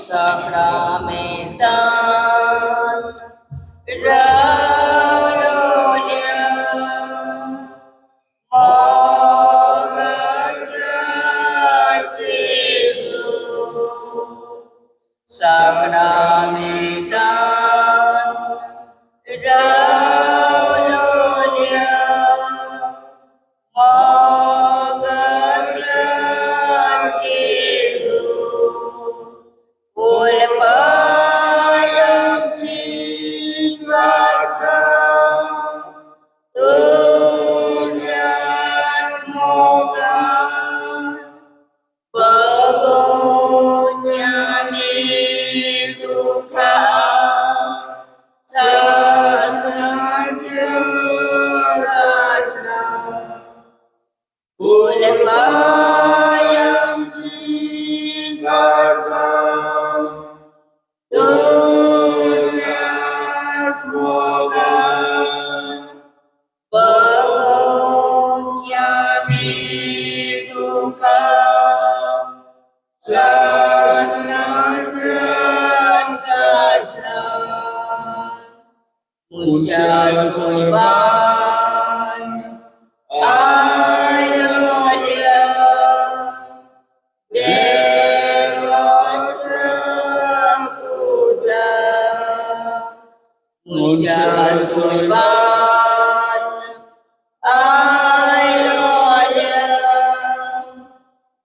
Sacramentan Raulonia Mogaja Jesu Sacramentan Raulonia Mogaja Jesu Ulpayam jivacha tujat mogan Bagonya duka sastra sastra Ulpayam jivacha tujat mogan Bagonya duka sastra sastra Mucha soiban Alolia Dewa Suda Mucha soiban Alolia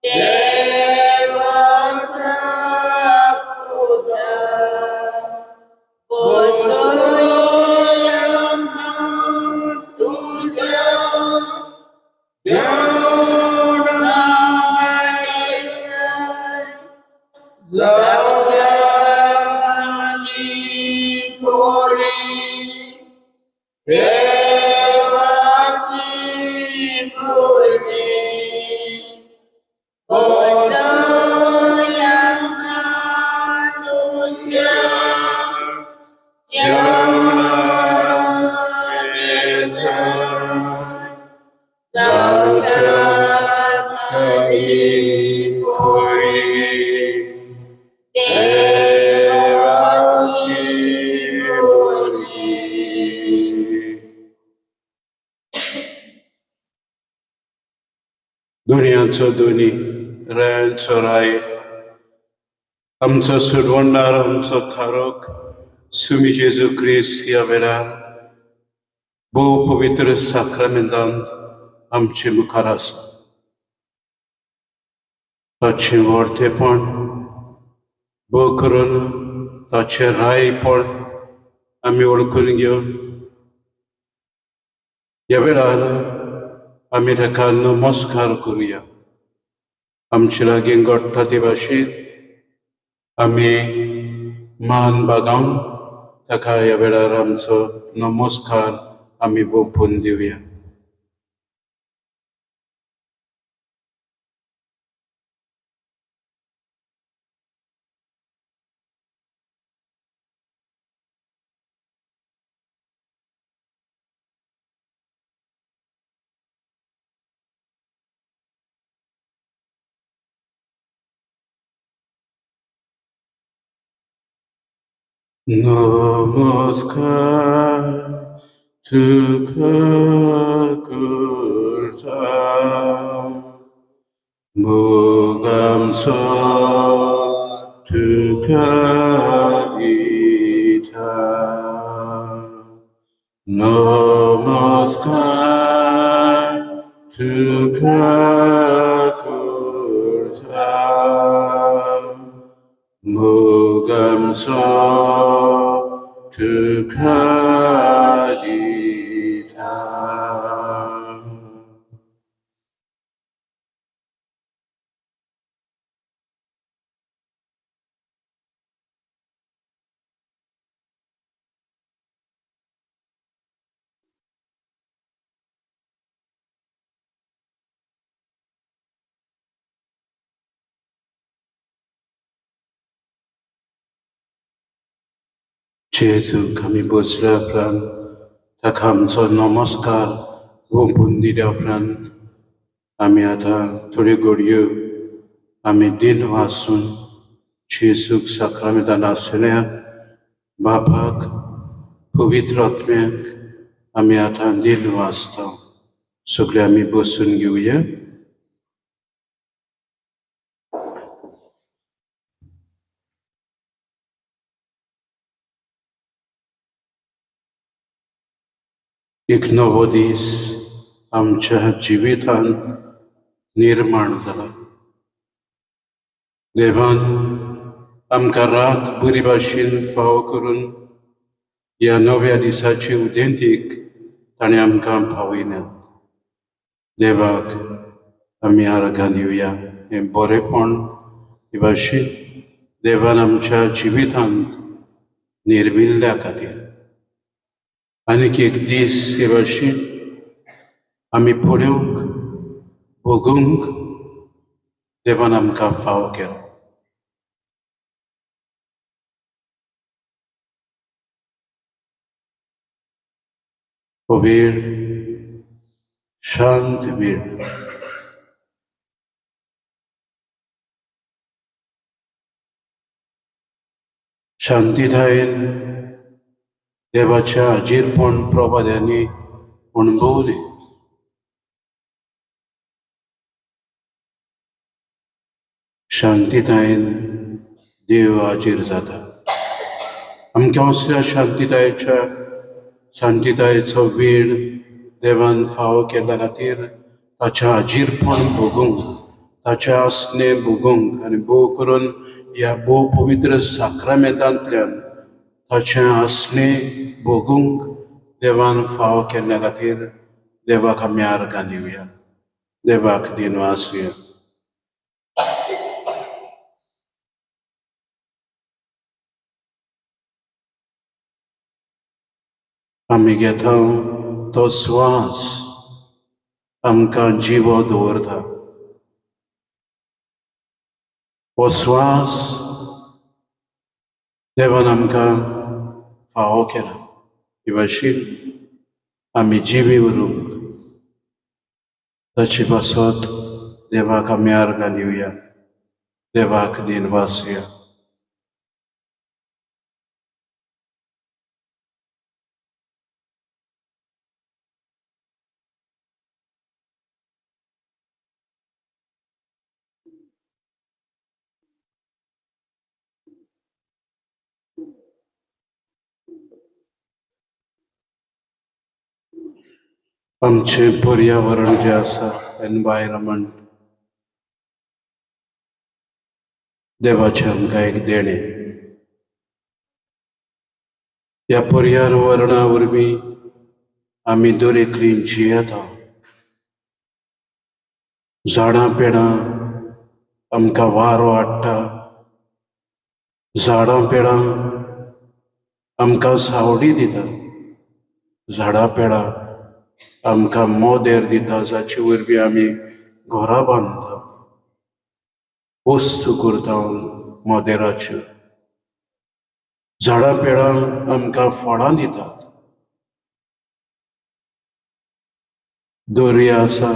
Dewa Suda Bosoyam तुझ्या ध्यानाने जावच्या कोरी देवाची पूर्वी Bosoyam तुझ्या चरणाने जावच्या कोरी देवाची पूर्वी. दुनियाचो दोनी रायांचो राय आमचो सुडवणार आमचो थारोक सुमी जेजू क्रिस्त ह्या वेळार भोव पवित्र साक्रामेंतांत आमचे मुखार आसा. ताचें व्हडतेपण भोव करून ताचें रायपण आमी वळखून घेवन ह्या वेळार आमी ताका नमस्कार करुया. आमचे लागीं घडटा ते भाशेन आमी मान बागावन ताका ह्या वेळार आमचो नमस्कार आमी ओंपून दिवया. नमस्कार तुका करता मोगांचो तुका दिता. नमस्कार तुका करता मोगांचो तुका दिता. जेजूक आमी बसल्या उपरांत ताका आमचो नमस्कार ओंपून दिल्या उपरांत आमी आतां थोड्यो घडयो आमी दिन वाचून जेजूक साक्रामेंतान आसल्या बापाक, पवित्र आत्म्याक आमी आतां दिन वाचता. सगळे आमी बसून घेवया. एक नवो दीस आमच्या जिवितांत निर्माण जाला. देवान आमकां रात बरी भाशेन फावो करून ह्या नव्या दिसाचे उदेंतीक ताणें आमकां पावयल्यात. देवाक आमी आर्गां दिवया. हें बरेपण हे भाशेन देवान आमच्या जिवितांत निर्मिल्ल्या खातीर आनीक एक दीस हे भाशेन आमी पळोवंक, भोगूंक देवान आमकां फावो केलो. हो वेळ शांत वेळ, शांतीतायेन देवाच्या अजीरपण प्रवाद्यांनी अणभवलें. शांतीतायेन देव हाजीर जाता. आमकां असल्या शांतीतायेच्या शांतीतायेचो वेळ देवान फावो केल्ल्या खातीर ताचें हाजीरपण भोगूंक, ताचें आसणें भोगूंक आनी भोव करून ह्या भोव पवित्र साक्रामेंतांतल्यान ताचें आसणें भोगूंक देवान फावो केल्ल्या खातीर देवाक आमी आर्गां दिवया. देवाक दिनवासया. आमी घेता तो स्वास आमकां जिवो दवरता. हो स्वास देवान आमकां फावो केला. हे भाशेन आमी जिवी उरूंक ताचे पासत देवाक आमी आर्गां दिवया. देवाक दिनवासया. आमचें पर्यावरण जें आसा, एनवायरमेंट, देवाचें आमकां एक देणें. ह्या पर्यावरणा वरवीं आमी दर एकली जियेता. झाडां पेडां आमकां वारो हाडटा. झाडां पेडां आमकां सावडी दिता. झाडां पेडां आमकां मोदेर दिता, जाचे वरवीं आमी घरां बांदता, वस्तू करता मोदेराच्यो. झाडां पेडां आमकां फळां दितात. दर्या आसा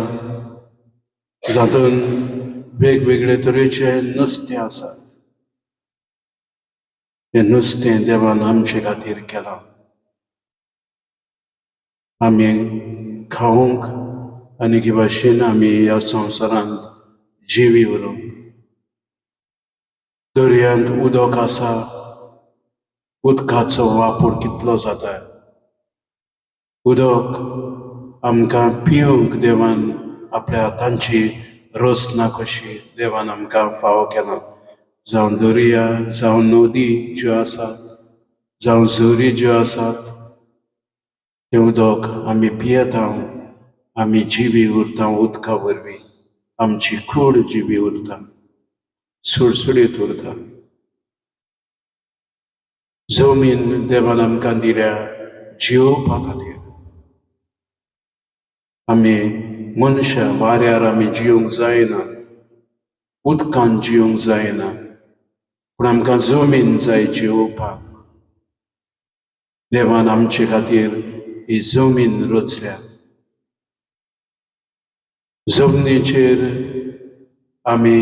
जातूंत वेगवेगळे तरेचे नुस्तें आसा. हें नुस्तें देवान आमचे खातीर केलां. आमी खावंक आनी हे भाशेन आमी ह्या संवसारांत जिवी उरूंक. दर्यांत उदक आसा, उदकाचो वापर कितलो जाता. उदक आमकां पिवंक देवान आपल्या हातांची रचना कशी देवान आमकां फावो केला. जावं दर्या, जावं नदी ज्यो आसात, जावं झरी ज्यो आसात, तें उदक आमी पियेता, आमी जिवी उरता. उदका वरवीं आमची कूड जिवी उरता, सुडसुडीत उरता. जमीन देवान आमकां दिल्या जियोवपा खातीर. आमी मनशां वाऱ्यार आमी जिवंक जायना, उदकान जिवंक जायना, पूण आमकां जमीन जाय जियोवपाक. देवान आमचे खातीर ही जमीन रचल्या. जमनीचेर आमी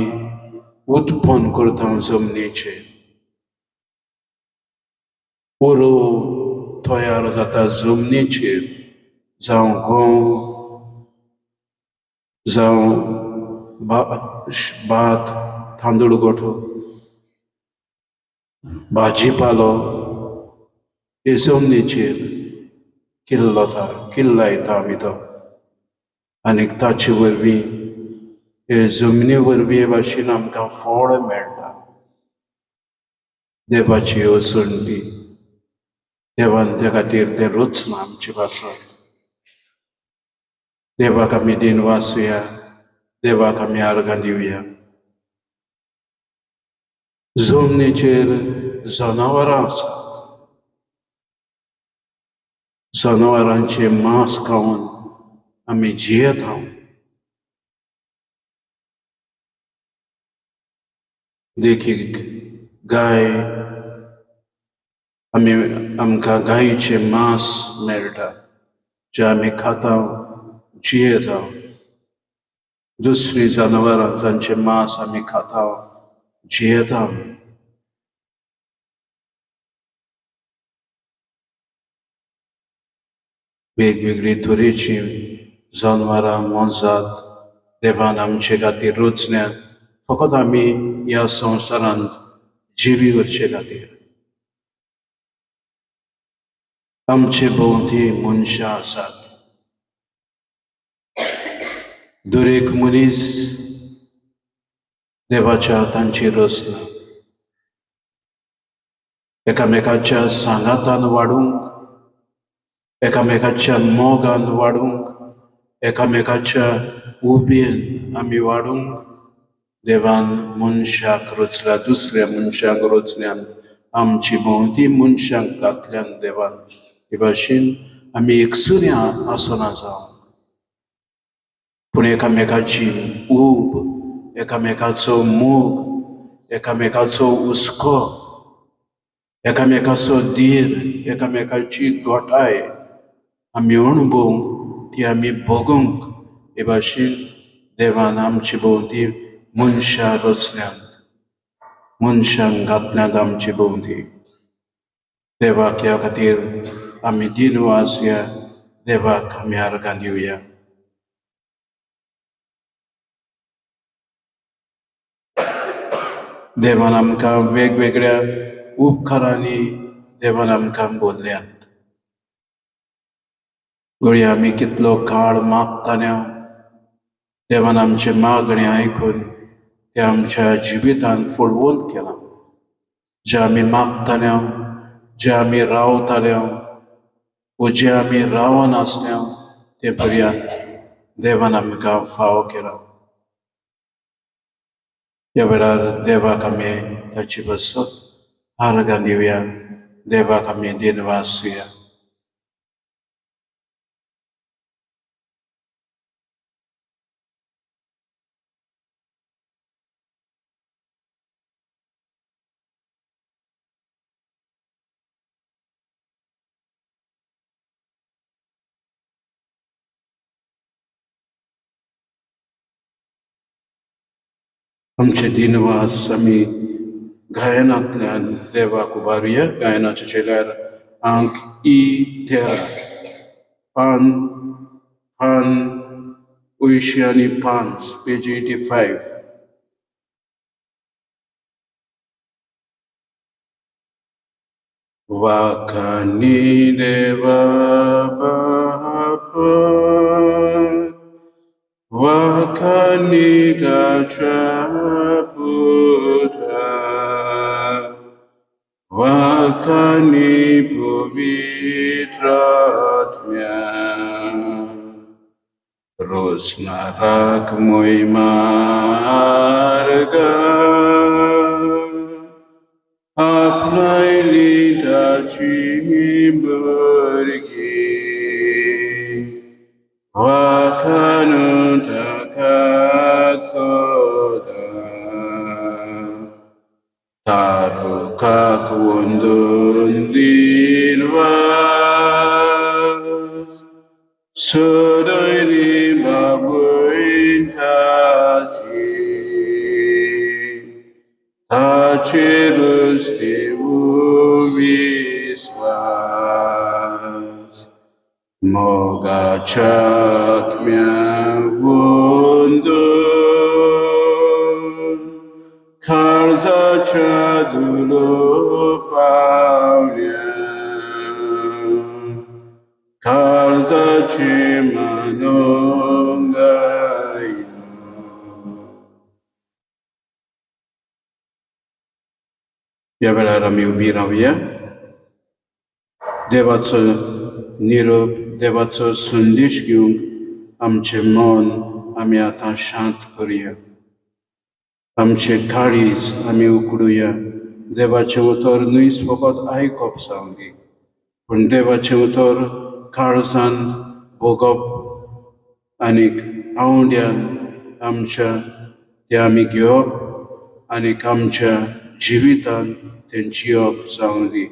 उत्पन्न करता जमनीचेर. उरो तयार जाता जमनीचेर, जावं गंव, जावं भात, तांदूळ गोठो, भाजी पालो हे जमनीचेर किल्लता, किल्लायता आमी तो. आनी ताचे वरवीं, हे जमनी वरवीं हे भाशेन आमकां फळ मेळटा. देवाची असणटी देवान त्या खातीर तें रचलां आमचे पासत. देवाक आमी दिनवासुया, देवाक आमी आर्गां दिवया. जमनीचेर जनावरां आसात. जनावरांचें मांस खावन आमी जियेता. देखीक गाय, आमी आमकां गायचें मांस मेळटा जें आमी खाता, जियेता. दुसरीं जनावरां जांचें मांस आमी खाता, जियेता आमी. वेगवेगळी तरेची जनावरां, मोनजात देवान आमचे खातीर रचल्या, फकत आमी ह्या संवसारांत जिवी उरचे खातीर. आमचे भोंवती मनशां आसात. दरेक मनीस देवाच्या हातांची रचना. एकामेकाच्या सांगातान वाडूंक, एकामेकाच्या मोगान वाडूंक, एकामेकाच्या उबेन आमी वाडूंक देवान मनशाक रचल्या, दुसऱ्या मनशाक रचल्यान, आमची भोंवती मनशांक घातल्यान देवान. हे भाशेन आमी एकसुऱ्या आसना जावं, पूण एकामेकाची ऊब, एकामेकाचो मोग, एकामेकाचो हुस्को, एकामेकाचो धीर, एकामेकाची गोठाय आमी अणभवंक, ती आमी भोगूंक हे भाशेन देवान आमची भोंवती मनशां रचल्यांत, मनशांक घातल्यांत आमची भोंवती. देवाक ह्या खातीर आमी दिनवासया, देवाक आमी आर्गां दिवया. देवान आमकां वेगवेगळ्या उपकारांनी देवान आमकां बोल्ल्यात. घडये आमी कितलो काळ मागताले, देवान आमचें मागणें आयकून तें आमच्या जिवितांत फळवंत केलां. जें आमी मागताले, जें आमी रावताले वो जें आमी रावनासले तें पर्यंत देवान आमकां फावो केलां. ह्या वेळार देवाक आमी ताची पासत आर्गां दिवया, देवाक आमी दिनवासुया. आमचे दिनवास आमी गायनांतल्यान देवाक उबारुया. गायनाच्या चेल्यार आंक ई 13, पान पान 85, पेज 85. वाखानी देवा बापा, वाखानी ताच्या पुता, वाखानी पवित्र आत्म्या, रोसणाराक मोहिमा आपणायली ताची बरगी, वाखानू ताका सदां, तारुकाक वंदून दिनवास, सदैनी बाबूय ताची, मोगाच्या आत्म्या वंदून काळजाच्या दुलो पावल्या काळजाचे मानोंगाय. ह्या वेळार आमी उबी रावया. देवाचो निरोप, देवाचो संदेश घेवंक आमचें मन आमी आतां शांत करुया. आमचें काळीज आमी उकडुया. देवाचें उतर न्हयच फकत आयकप जावं दी, पूण देवाचें उतर काळजान भोगप आनीक आवड्यान आमच्या तें आमी घेवप आनीक आमच्या जिवितान तें जियप जावं दी.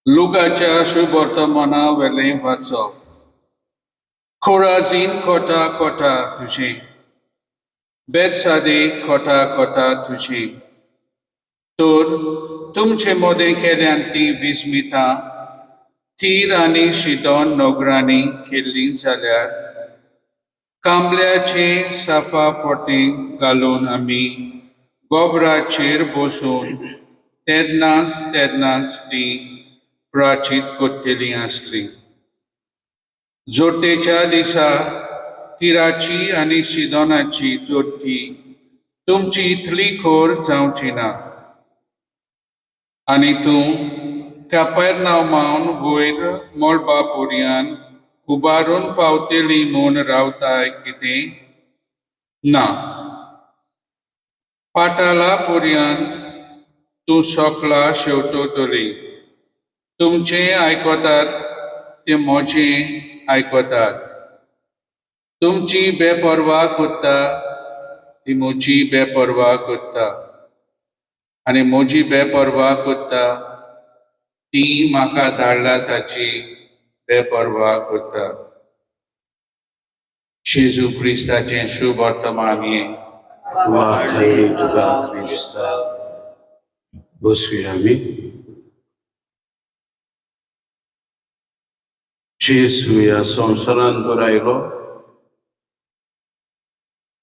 लुकाच्या शुभवर्तमाना वेलें वाचप. खोराजीन खोटा खोटा तुजें, बेतसादे खोटा खोटा तुजें, तर तुमचे मदें केल्यान तीं विस्मितां तीर आनी शिदोन नगरांनी केल्लीं जाल्यार कांबल्याचे साफा फोटे घालून आमी गोबराचेर बसून तेन्नाच तेन्नाच ती प्राचीत करतलीं आसलीं. जोडटेच्या दिसा तिराची आनी शिदोनाची जोडटी तुमची इतली खोर जावची ना. आनी तूं कापेरनामावन वयर मळबा पुरयान उबारून पावतली म्हूण रावताय कितें? ना, पाटाला पुरयान तूं सकला शेवटतली. तुमचें आयकतात ते म्हजें आयकतात, तुमची बेपर्वा करता ती म्हजी बेपर्वा करता, आनी म्हजी बेपर्वा करता ती म्हाका धाडला ताची बेपर्वा करता. जेजू क्रिस्ताचें शुभ वर्तमान हें. वाखाणणी तुका क्रिस्ता. बसुया आमी. जेजू ह्या संवसारांत तर आयलो,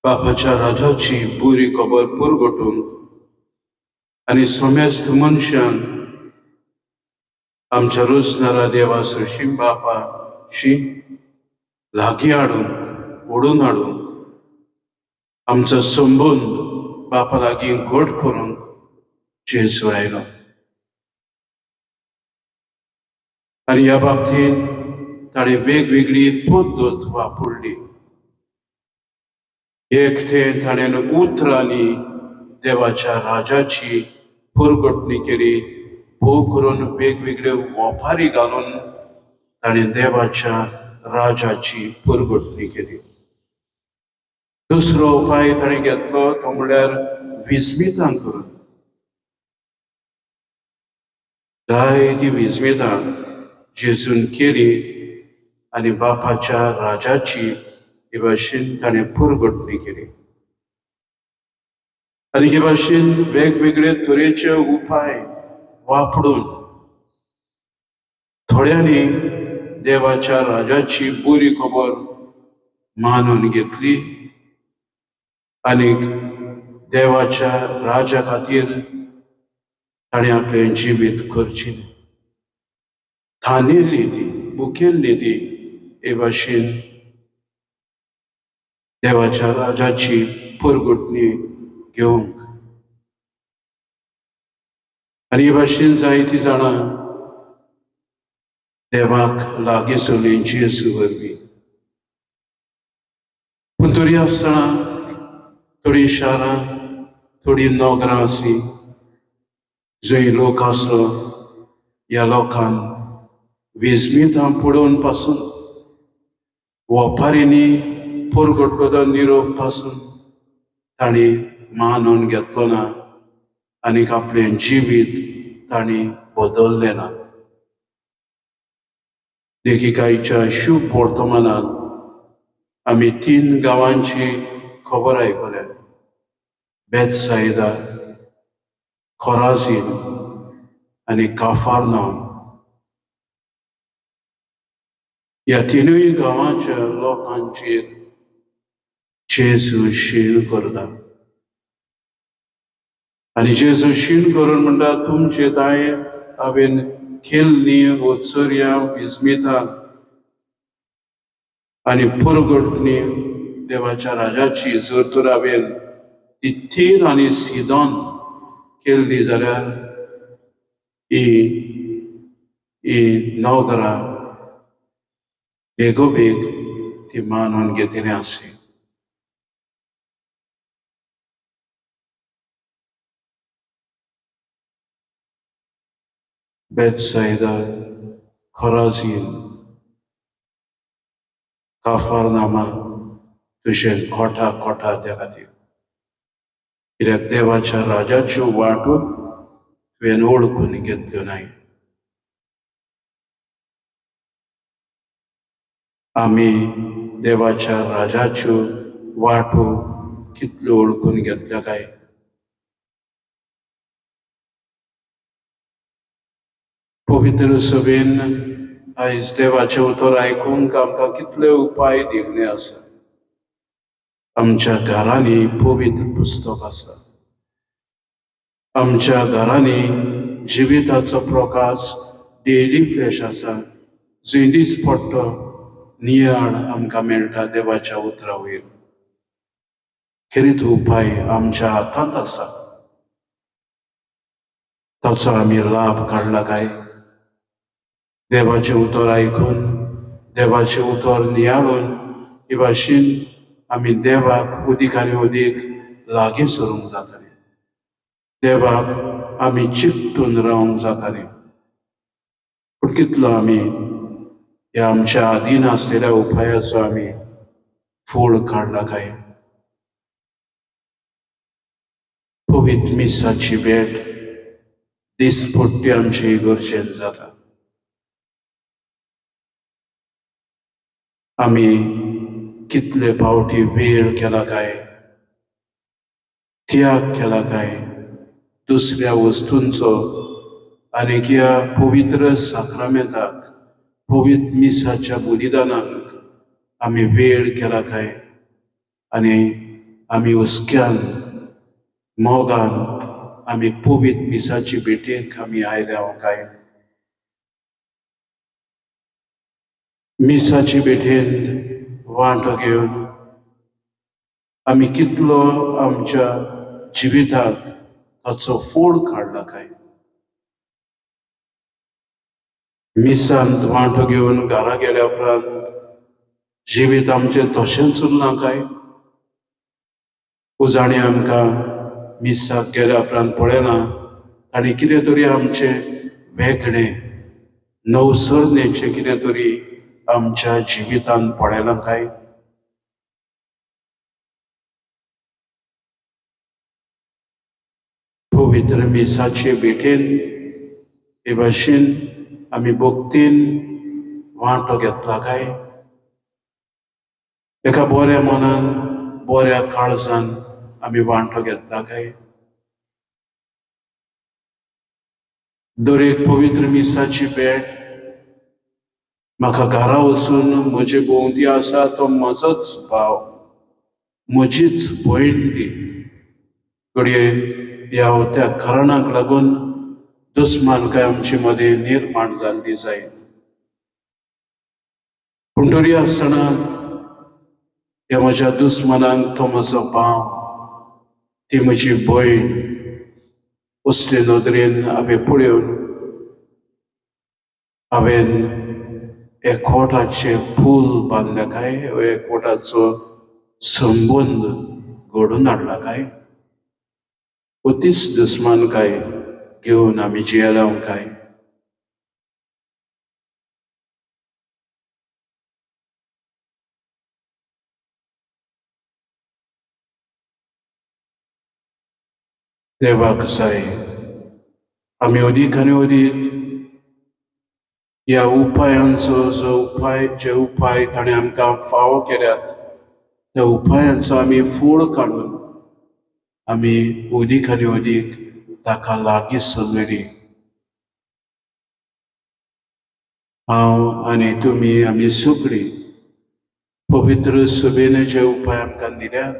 बापाच्या राजाची बरी खबर पुरगटूंक आनी समेस्त मनशांक आमच्या रोसणारा देवा सरशी बापाशी लागीं हाडूंक, ओडून हाडूंक, आमचो संबंद बापा लागीं घट करूंक जेजू आयलो. आनी ह्या बाबतींत ताणें वेगवेगळी पद्दत वापरली. एक तें ताणें उतरांनी देवाच्या राजाची पुरगटणी केली, भोव करून वेगवेगळे वपारी घालून ताणें देवाच्या राजाची पुरगटणी केली. दुसरो उपाय ताणें घेतलो तो म्हणल्यार विस्मितां करून. जायती विस्मितां जेजून केली आनी बापाच्या राजाची हे भाशेन ताणें पुरगटणी केली. आनी हे भाशेन वेगवेगळे तरेचे उपाय वापरून थोड्यांनी देवाच्या राजाची बरी खबर मानून घेतली आनी देवाच्या राजा खातीर ताणें आपलें जिवीत करचें थानिल्ली ती, मुखेल्ली ती हे भाशेन देवाच्या राजाची पुरगुटणी घेवंक. आनी हे भाशेन जायतीं जाणां देवाक लागीं सरलीं जेजू वरवीं. पूण तरी आसतना थोडीं शारां, थोडीं नगरां आसलीं जंय लोक आसलो. ह्या लोकांक विस्मितां पळोवन पासून, वपारींनी पुरगटलो तो निरोप पासून तांणी मानून घेतलो ना आनीक आपलें जिवीत तांणी बदललें ना. देखीक आयच्या शुभ वर्तमानान आमी 3 गांवांची खबर आयकल्या, बेतसायदा, खोराजीन आनी काफारनाम. ह्या 3 गांवांच्या लोकांचेर जेजू शीण करता आनी जेजू शीण करून म्हणटा, तुमचे दाय हांवें खेल्ली वचर्या विजमिता आनी पुरगटणी देवाच्या राजाची जर तर हांवें ती 3 आनी सिदोन केल्ली जाल्यार ही नगरां बेगोबेग ती मानून घेतली आसली. बेतसायदा, खोराजीन, काफारनामा तुजें कोठा कोठा त्या खातीर, कित्याक देवाच्या राजाच्यो वाटो तुवें वळखून घेतल्यो नाय. आमी देवाच्या राजाच्यो वाटो कितल्यो वळखून घेतल्या काय? पवित्र सभेन आयज देवाचें उतर आयकूंक आमकां कितले उपाय दिल्ले आसा. आमच्या घरांनी पवित्र पुस्तक आसा, आमच्या घरांनी जिविताचो प्रकाश डेली फ्लॅश आसा, जंय दीस पडटो नियाळ आमकां मेळटा देवाच्या उतरा वयर. खेरीत उपाय आमच्या हातांत आसा, ताचो आमी लाभ काडला काय? देवाचें उतर आयकून, देवाचें उतर नियाळून हे भाशेन आमी देवाक उदीक आनी उदीक लागीं सरूंक जाताले, देवाक आमी चिकटून रावंक जाताले. पूण कितलो आमी ह्या आमच्या आदीन आसलेल्या उपायाचो आमी फोड काडला काय? पवित्र मिसाची भेट दिसपट्टी आमचे इगर्जेन जाता. आमी कितले फावटी वेळ केला काय, त्याग केला काय दुसऱ्या वस्तूंचो आनी ह्या पवित्र साक्रामेंताक, पवित्र मिसाच्या बलिदानाक आमी वेळ केला काय? आनी आमी हुस्क्यान मोगान आमी पवित्र मिसाची भेटेक आमी आयल्या काय? मिसाची भेटेंत वांटो घेवन आमी कितलो आमच्या जिविताक ताचो फोड काडला काय? मिसांत वांटो घेवन घरा गेल्या उपरांत जिवीत आमचें तशेंच उरलां काय? उजाणी आमकां मिसाक गेल्या उपरांत पळयना ताणें कितें तरी आमचें वेगळें नवसरणेचें कितें तरी आमच्या जिवितांत पळयलां काय? पवित्र मिसाचे भेटेन हे भाशेन आमी भक्तीन वांटो घेतला काय? एका बऱ्या मनान बऱ्या काळजान आमी वांटो घेतला काय? दर एक पवित्र मिसाची भेट म्हाका घरा वचून म्हजे भोंवती आसा तो म्हजोच भाव, म्हजीच भयण ती, घडये ह्या त्या कारणाक लागून दुस्मानकाय आमचे मदें निर्माण जाल्ली जाय. पूण तरी आसतना ह्या म्हज्या दुस्मानांक तो म्हजो भाव, ती म्हजी भयण असले नदरेन हांवें पळोवन हांवें एकवटाचें पूल बांदलें काय, एकवटाचो संबंद घडोवन हाडला काय? तीच दुस्मानकाय घेवन आमी जियेल्या काय? देवाक जाय आमी अदीक आनी अदीक ह्या उपायांचो जो उपाय, जे उपाय ताणें आमकां फावो केल्यात त्या उपायांचो आमी फोड काडून आमी अदीक आनी अदीक ताका लागीं सरलेली. हांव आनी तुमी आमी सगळीं पवित्र सभेन जे उपाय आमकां दिल्यात,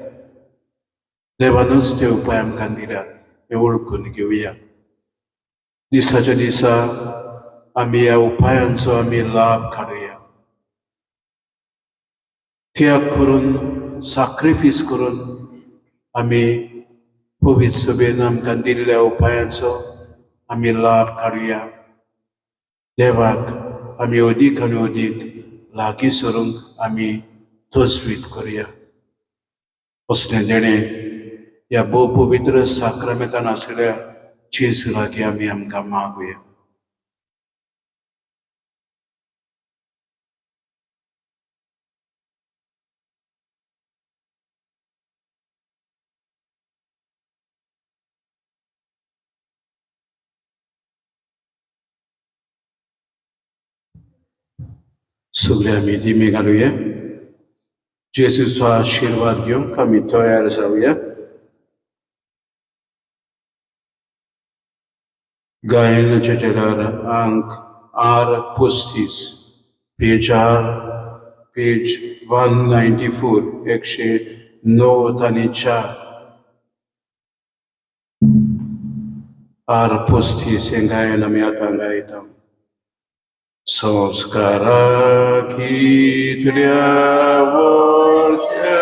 देवानूच ते उपाय आमकां दिल्यात हे वळखून घेवया. दिसाच्या दिसा आमी ह्या उपायांचो आमी लाभ काडुया. त्याग करून, साक्रिफीस करून आमी पवित्र सभेन आमकां दिल्ल्या उपायांचो आमी लाभ काडुया. देवाक आमी अदीक आनी अदीक लागीं सरूंक आमी तजवीज करुया. असलें देणें ह्या भोव पवित्र साक्रामेंतान आसलेल्या जेजू लागीं आमी आमकां मागुया. सगळे आमी दिमी घालुया. जेजूचो आशिर्वाद घेवंक आमी तयार जावया. गायनाच्या जेलार अंक आर 35, पेज आर, पेज 194, 194, आर 35 हें गायन आमी आतां गायता. संस्कारा कितल्या वरत्या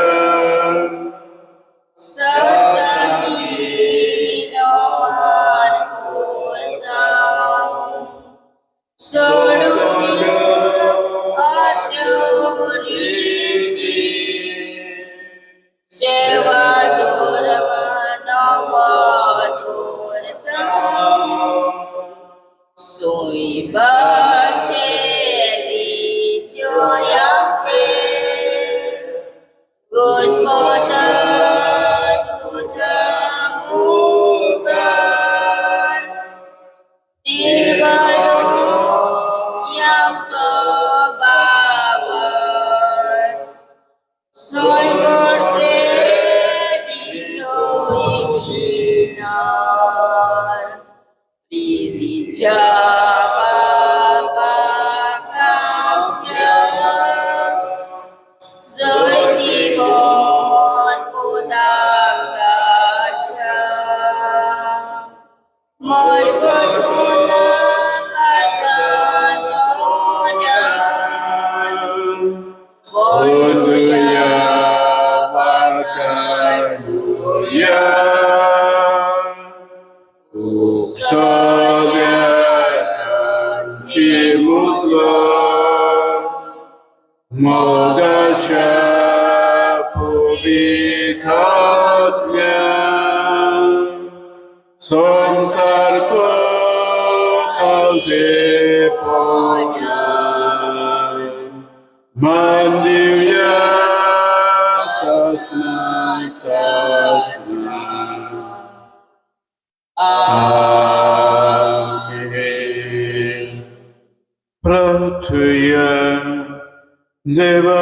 देवा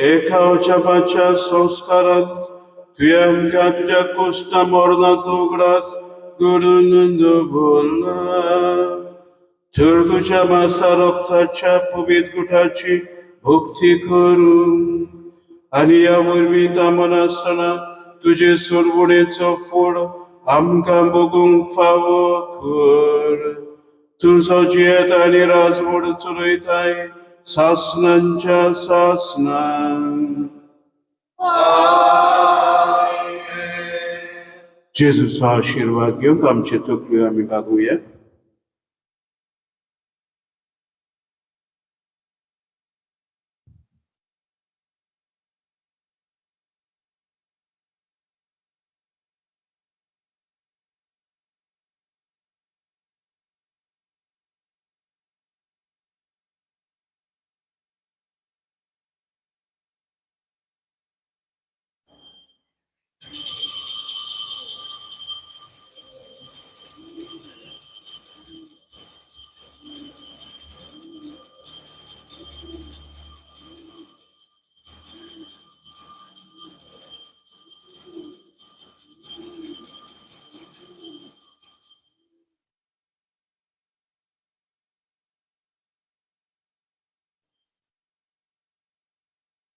एकावच्या पाच्या संस्कारात तुवें आमकां तुज्या कोश्टा मरणाचो उगडास घडून दवरला. तर तुज्या मासा रक्ताच्या पवित्र गुठाची भक्ती करून आनी ह्या वरवीं तामन आसतना तुजे सोडवणेचो फोड आमकां भोगूंक फावो कर. तुजो जियेत आनी राजवड चलयताय सासनांच्या सासनां. जेजूचो आशिर्वाद घेवंक आमचे तकल्यो आमी बागोवया.